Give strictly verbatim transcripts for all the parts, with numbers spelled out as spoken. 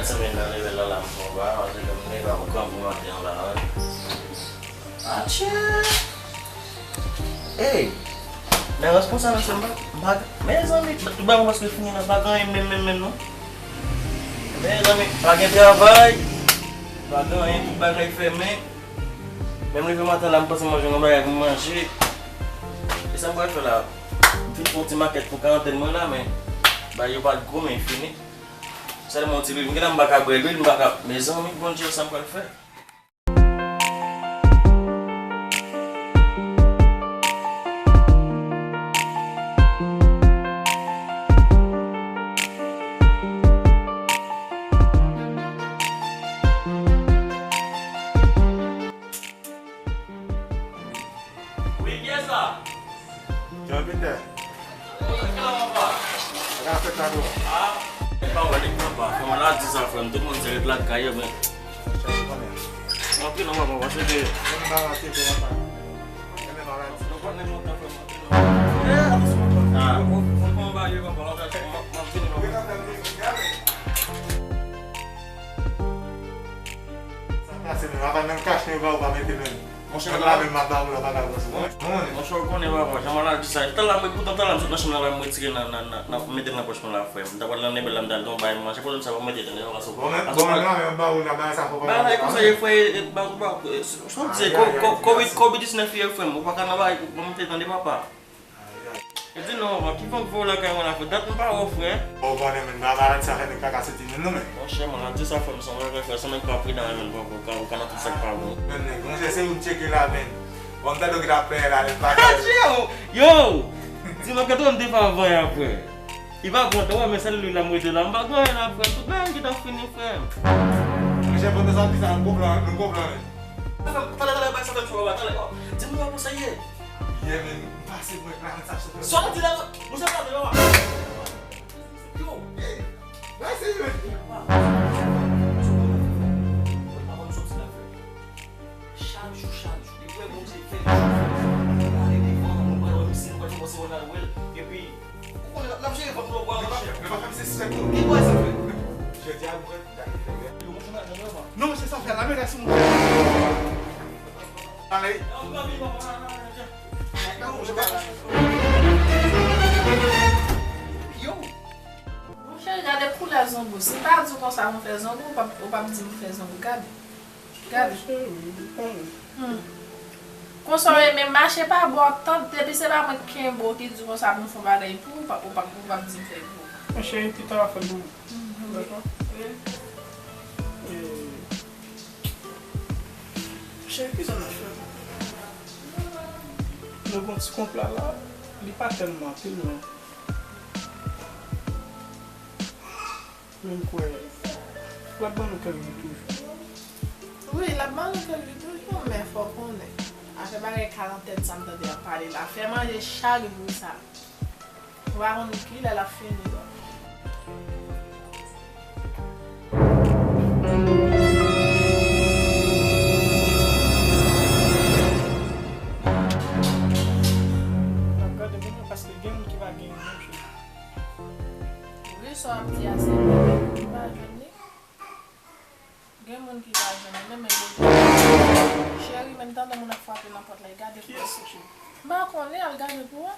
Semèn nan, leve la, la, m fè yon bagay, paske m leve avèk gran pou maten an la, wi. Atchè! Ey! Nan responsab se m pa, m pa, mezanmi, tout bagay preske fini la, pa gen anyen menm, menm, menm, non. Mezanmi, pa gen travay, pa gen anyen, tout bagay fèmen. Menm leve maten la, m panse manje yon bagay pou m manje. E sa m pral fè la? M fin fè yon ti makèt pou karantèn mwen la, men bagay yo pa t gwo, men fini. Sèlman yon ti lwil. M gentan m pa ka bwè lwil, m pa ka. Mezanmi, Bondye, sa m pral fè? Wi, kiyès la? Jean Peter. Ou sa k la, papa? Sa ka fèt la, bro? Ah, e pa wè nèg papa. Fè maladi sa, frè m. Tout moun se ret lakay yo, men. Sa ou konnen? M antre non, papa, paske ke. Mwen pa antre, papa. Mwen pa antre. Ou konnen lontan, frè m, antre non. Ah. Ou, ou, ou, ou, papa, m antre non. Sa pase menm, apa menm kach nou yo ba ou pa mete menm. Monchè, menm la menm m ap ba ou la, pa ka avanse. Monchè, ou konnen papa, jan maladi sa ye. Talè m, poutan talè m sot nan chanm nan la, m retire nan, nan, nan, nan, mete l nan pòch mwen la, frè m. M ta pral nan nenbe la, m ta al gen yon bagay m manje, pwoblèm sa pa mete tande, papa, sou. Bon, men, bon, menm la menm m ba ou la, bagay sa fò pa. Bagay konsa ye, frè, e, ba, ba, e, sa w di, ko-, ko-, covid, covid diznèf ye, frè m, ou pa ka nan bagay, ou pa mete tande, papa. E di non, papa, ki fòk voye w lakay mwen la, frè? Dat m pa wè w, frè. Ou konnen, men, ba maladi sa fè nèg pa ka soti menm, non, men. Monchè, maladi sa, frè m, se yon bagay, frè, se nèg pa pridan, men, papa, ou ka, ou ka nan tout sa k pa bon. Men, nèg, monchè, se ou m tcheke la, men. Bon, m tande w ki t ap plenyen la, men, pa ka. Yo! Yo! Di m, gade w, m te fè avan yè, frè. Li pa kontan, wè, men sèl lwil la m rete la, m pa gen anyen la, frè. Tout bagay m gentan fini, frè. Monchè, pandan sa w di sa, nou gon plan, nou gon plan, men. Talè, talè, talè, bay sa fè m cho, papa, talè. Oh, di m non, pou sa ye. Ye, men, m pase mwen la, men sa sou. Sa w di la, monchè, pa de, papa. Yo. Bay serye. Papa, m soti la, frè. Chak jou, chak jou. Depi w wè Bondye fè yon jou, nou pale devan, nou pral wè misye, nou pral fè kòmsi nou pral wè l. Epi, ou konnen, l ap jere fanm nou, bwa, monchè. Men pa fè misye sispèk, non. Ki bwa sa fè? Jodi a, nou pral gade fè. Yo, monchè, nan, nan, nan. Non, monchè, sa fè la, men la, si monchè. Ale. Yo. Monchè, gade koulè zonbo. Si m pa di w konsa m fè zonbo, ou p ap, ou p ap di m fè zonbo. Gade. Gade. Cheri, ou konnen. Hmm. Konsa w ye, men mache pa bò, tant, depi se pa mwen k kenbe w, ki di w konsa pou m fè yon bagay pou ou, ou p ap, ou p ap, ou p ap di m fè pou ou. Men cheri, pita w ap fè l pou mwen. Mhm. Dakò? Wi. E, cheri, kisa n ap fè? Nou gen yon ti konpla la, li pa tèlman anpil, non. Men m kwè, l ap ban nou kè l ri toujou. Wi, l ap ban nou kè l ri toujou, men fò w konnen. Afè bagay karantèn sa m tande y ap pale la, fè manje chak jou sa. Ou pa konn kilè l ap fini, non. N ap gade pou nou, paske gen moun ki pa genyen menm cheri. Wi, sa w ap di a, se vre, gen moun ki pa jwenn li. Gen moun ki pa jwenn li, men, men bon. Cheri, men m tande moun ap frape nan pòt la, e gade pou wè. Kiyès se, cheri? M pa konnen, al gade pou wè.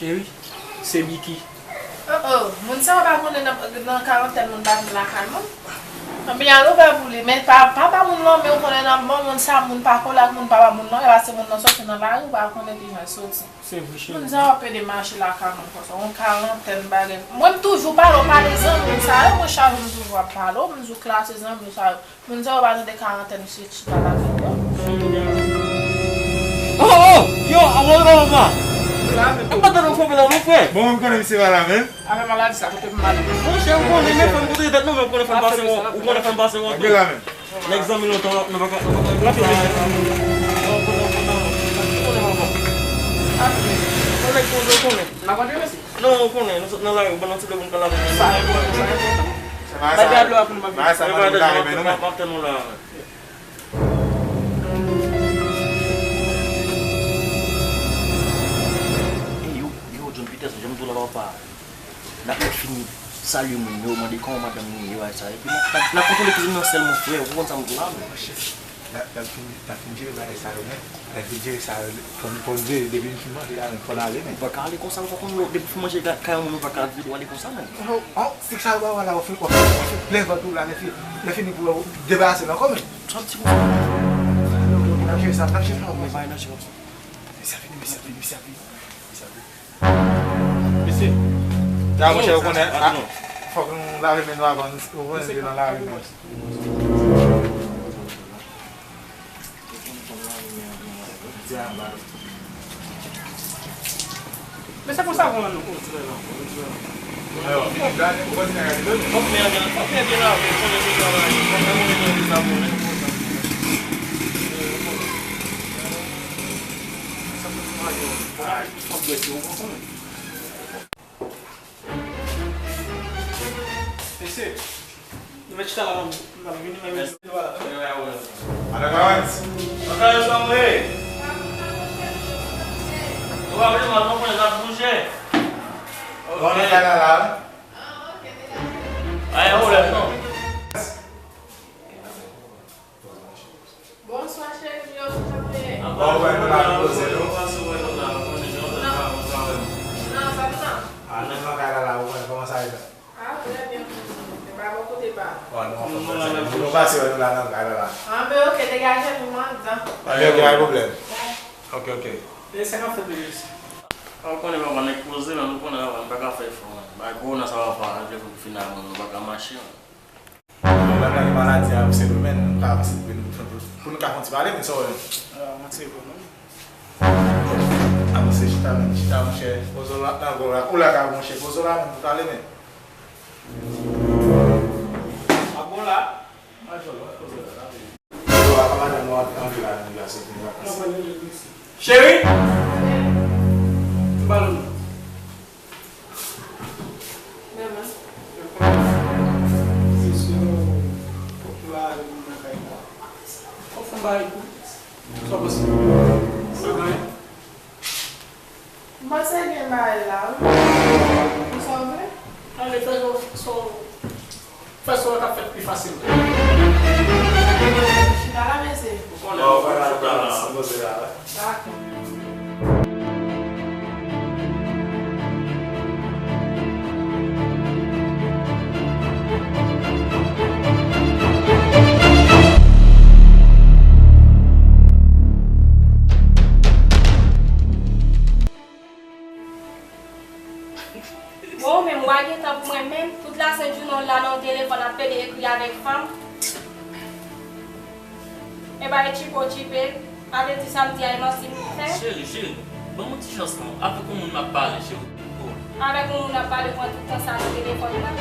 Cheri, se Biki. Oh, oh, moun sa yo pa konnen nan, nan karantèn moun pa vin lakay moun. Anben, al ouvè pou li. Men pa, pa ba moun lanmen, ou konnen nan bon moun sa, moun pa kole ak moun, pa ba moun lanmen, paske moun nan soti nan lari, ou pa konnen kijan l soti. Se vre, cheri. Moun sa yo pede mache lakay moun konsa. Yon karantèn bagay. Mwen, m toujou pale w, pale zanmi w sa yo, mwen chak jou m toujou ap pale w, m di w klase zanmi w sa yo. Moun sa yo pa tande karantèn, misye chita la vin yo. Oh, oh, yo, a mwen la, papa. M pa tande w frape la, mon frè. Bon, mwen konnen misye pa la menm. Afè maladi sa, kote m mal. Monchè, ou konnen, men fè m kote tèt nou, men ou konnen fè m pase wont, ou konnen fè m pase wont. Antre la menm. Nèg zanmi lontan, nou pa ka, nou pa ka. Ou konnen, ou konnen, ou konnen, papa. Ou konnen, ou konnen. N ap antre, mesye. Non, ou konnen, nou sot nan lari, ou ban nou ti dlo pou n pral lave men nou. Sa enpòtan, sa enpòtan. Bay dlo a pou nou, papi. Bay sa, papi, nou lave men nou, men. M ap tann ou la. Salye moun yo, mande kòman madanm li ye, bagay sa. Epi n ap, n ap, n ap kontwole kizin nan sèlman, frè, ou konprann sa m di la, men. Monchè, n ap, n ap fin, n ap fin jere bagay sa yo, men. N ap fin jere sa yo, fò n, fò n jere, depi n fin manje la, men, fò n ale, men. Ou pa ka ale konsa, ou pa konn, depi w fin manje kay yon moun, ou pa ka vide w ale konsa, men. Oh, oh, se sa yo ba w la, ou fin, ou fin, ou fin plen vant ou la, lè fini, lè fini pou w debarase nan kò, men. Sa ti konsa. N ap jere sa, n ap jere sa, men. Bay nan jere sa. Mesye ap vini, mesye ap vini, mesye ap vini. Mesye ap vini. Mesye. Sa, monchè, ou konnen, ah, fòk nou lave men nou avan nou, nou rantre nan lari, men. Men se konsa, konn nou. Fòk men an gen, fòk men byen lave, konnen se travay. Fòk men mwen mete yon dezabone. Fòk bwè si ou konn konnen. Mesye, nou mèt chita la, m ap vini, men mesye, nou pa la. Madam Lawrence. Madam Lawrence, anmwe. Ou pa vle mal, nou konnen n ap bouje. Bon, nou kay la, la. Ay, ou lè, non. Bonswa, cheri m yo, kòman w ye? Bon, wè, nou la, nou poze nou. Non, sa depend. Ah, menm nan kay la, la, ou konnen kòman sa ye la. Ah, trè byen, kouzen. E pa bò kote pa. Wè, nou anfòm, nou pase wè nou la nan kay la, la. Ah, ben, ok, degaje pou mwen anndan. Ok, ok, pa gen pwoblèm. Ok, ok. E sa k ap fèt, bebe? Ou konnen papa nèg poze, men nou konnen papa, nou pa ka fè efò, men. Bay gwo nan sa papa, antre pou final, men nou pa ka mache, men. Bon, mwen, maladi a, se nou menm, nou ka avanse pou nou, pou nou ka fè yon ti pale, men sa w wè. Ah, mwen se bon, non. Avanse, chita, men, chita, monchè. Poze w la, nan gò la. Ou la ka, monchè, poze w la, men, pou pale, men. A bon la? Yo, apa madanm ou ap antre la nan vila soti nan vakans? Cheri! M ba nou. Ou fè m bagay tou. Sa w panse? Ou fè m bagay? M panse gen bagay la, wi. Ou sa w vle? Ale, fè sa w, sa w, fè sa w ka fèt pi fasil. Chita la, mesye. Ou konnen, bon, ou konnen, chita la. Dakò. Bon, ou menm, w a gen tan pou mwen menm? Tout lasent jounen w la nan yon telefòn ap pede ekri avèk fanm. E ba e tchipe w tchipe, a vle di sa m di a e manti m fè? Cheri, cheri, ban m yon ti chans non, avèk yon moun m ap pale, cheri. Avèk yon moun w ap pale, pran tout tan sa nan telefòn nan.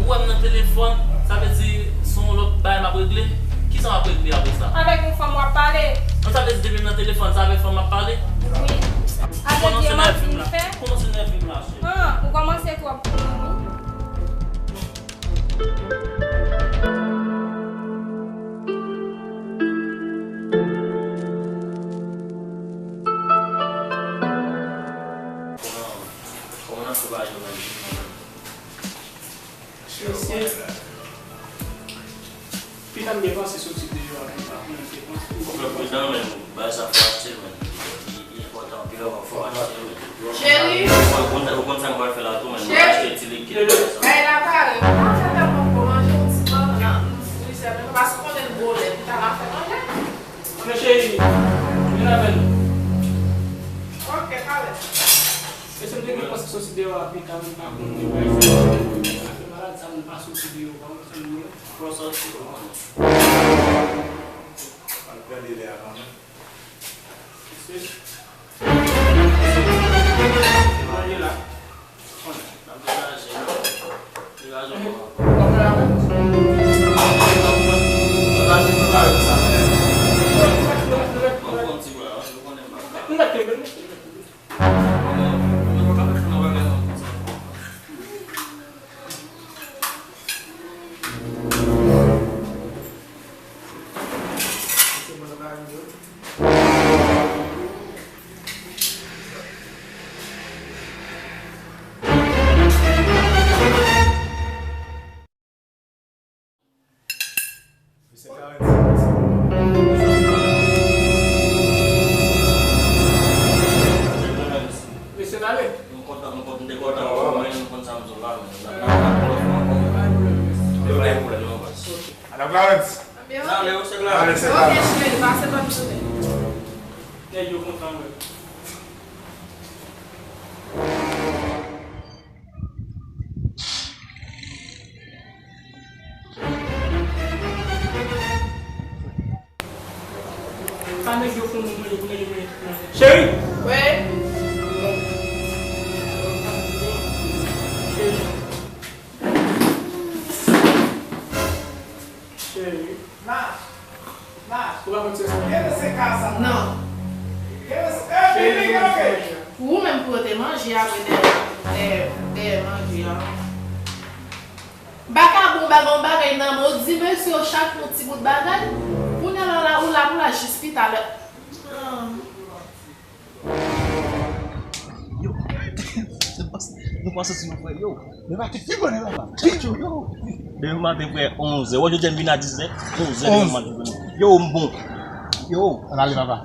Ou wè m nan telefòn, sa vle di se yon lòt bagay m ap regle? Kisa m ap regle apre sa? Avèk yon fanm w ap pale. An, sa vle di depi m nan telefòn, se avèk fanm m ap pale? Wi. A vle di e manti m fè? Kòmanse nève m la, cheri. An, ou kòmanse twòp pou mwen, wi. Kòman, kòman n ap fè bagay yo menm? Mesye, pita m gen panse soti deyò a, men m pa konnen se panse. Fò w fè pridan, men bagay sa fò w achte l, men. Li, li enpòtan anpil, fò w achte l, men. Cheri. Ou konn, ou konn sa m pral fè la tou, men. Cheri. Mwen achte ti likid. Bagay la pare. Mwen fè tèlman gwo manje, m ti manman nan, m frizè, men paske ou konnen l gwo lè, m ta la fè manje. Men cheri, vin avè nou. Ok, pale. Mesye, m te gen panse soti deyò a pita, men m pa konnen bagay sa. Afè malad sa, m pa soti deyò, pa konn sa m ye. Fò w soti, ou konnen. Al pèdi lè a kanmenm. Mesye. Mesye. Manje la. Alex. Anbyan? Sa ale, ou se la? Alex, se la. Ok, cheri, pase bòn jounen. Nèg yo kontan, wi. Pa nèg yo fè moun manje pou nèg yo manje tout manje. Cheri! Wi. Cheri. Cheri. Mas. Mas. Ou pa konn se sa. Kèlè se ka sa? Non. Kèlè se, eh, Cheri, Billy, mwen kèlè? Ou menm pou yo te manje apre dèyè, dèyè, dèyè manje a. Baka bon bagay, yon bagay nan men w, di mesye yo chak yon ti bout bagay. Kounye a la, ou la, ou la jis pi talè. Yo, nou pase, nou pase sou nou, frè, yo. Men pa te pi bon, men pa pi yo, yo. Demen maten, frè, onz è. Wè, jodi a m vin a dis è, onz è demen maten. Yo, m bon. Yo. Ann ale, papa.